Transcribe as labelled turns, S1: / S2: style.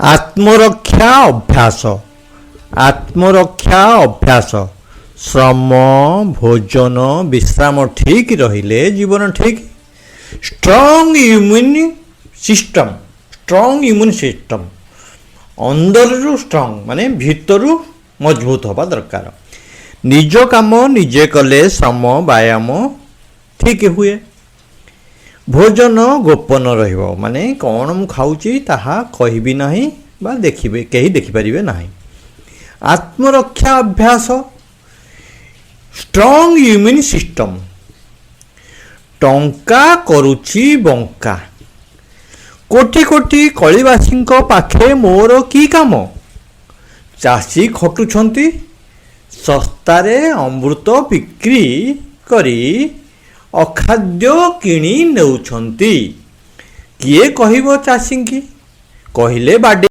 S1: ଆତ୍ମରକ୍ଷା ଅଭ୍ୟାସ। ଆତ୍ମରକ୍ଷା ଅଭ୍ୟାସ, ଶ୍ରମ, ଭୋଜନ, ବିଶ୍ରାମ ଠିକ୍ ରହିଲେ ଜୀବନ ଠିକ୍। Strong immune system, strong immune system, ଅନ୍ଦରରୁ strong, ମାନେ ଭିତରୁ ମଜବୁତ ହେବା ଦରକାର। ନିଜ କାମ ନିଜେ କଲେ ଶ୍ରମ, ବ୍ୟାୟାମ ଠିକ୍ ହୁଏ। ଭୋଜନ ଗୋପନ ରହିବ, ମାନେ କ'ଣ ମୁଁ ଖାଉଛି ତାହା କହିବି ନାହିଁ ବା ଦେଖିବେ, କେହି ଦେଖିପାରିବେ ନାହିଁ। ଆତ୍ମରକ୍ଷା ଅଭ୍ୟାସ, ଷ୍ଟ୍ରଙ୍ଗ ଇମ୍ୟୁନ୍ ସିଷ୍ଟମ। ଟଙ୍କା କରୁଛି ବଙ୍କା, କୋଟି କୋଟି କଳିବାସୀଙ୍କ ପାଖେ ମୋର କି କାମ? ଚାଷୀ ଖଟୁଛନ୍ତି, ଶସ୍ତାରେ ଅମୃତ ବିକ୍ରି କରି ଅଖାଦ୍ୟ କିଣି ନେଉଛନ୍ତି। କିଏ କହିବ ଚାଷୀଙ୍କି? କହିଲେ ବାଡ଼ି